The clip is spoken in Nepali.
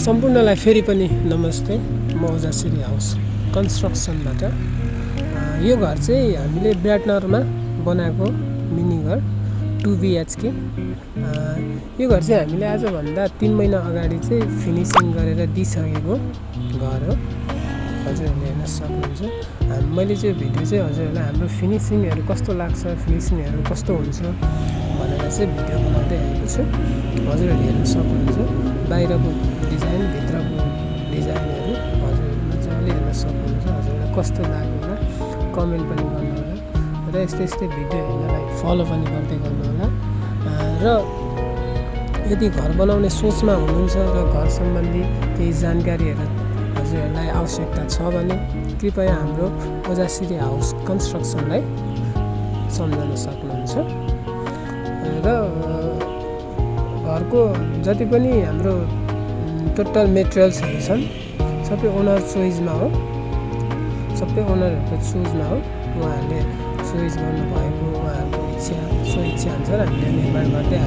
सम्पूर्णलाई फेरि पनि नमस्ते। म ओजासिरी हाउस कन्स्ट्रक्सनबाट। यो घर चाहिँ हामीले विराटनगरमा बनाएको मिनी घर 2 BHK। यो घर चाहिँ हामीले आजभन्दा 3 महिना अगाडि चाहिँ फिनिसिङ गरेर दिइसकेको घर हो। हजुरहरूले हेर्न सक्नुहुन्छ। मैले चाहिँ भिडियो चाहिँ हजुरहरूलाई हाम्रो फिनिसिङहरू कस्तो लाग्छ, फिनिसिङहरू कस्तो हुन्छ भनेर चाहिँ भिडियो बनाउँदै आएको छु। हजुरहरूले हेर्न सक्नुहुन्छ। बाहिरको डिजाइन, भित्रको डिजाइनहरू हजुरहरूले मजाले हेर्न सक्नुहुन्छ। हजुरहरूलाई कस्तो लाग्यो होला कमेन्ट पनि गर्नु होला र यस्तै भिडियो हेर्नलाई फलो पनि गर्दै गर्नु होला। र यदि घर बनाउने सोचमा हुनुहुन्छ र घर सम्बन्धी केही जानकारीहरू हजुरहरूलाई आवश्यकता छ भने कृपया हाम्रो ओजासिरी हाउस कन्स्ट्रक्सनलाई सम्झन सक्नुहुन्छ। र घरको जति पनि हाम्रो टोटल मेटेरियल्सहरू छन् सबै ओनर चोइसमा हो, सबै ओनरहरूको चोइसमा हो। उहाँहरूले चोइस गर्नुभएको उहाँहरूको इच्छा अनुसार हामीले निर्माण गर्दै आएको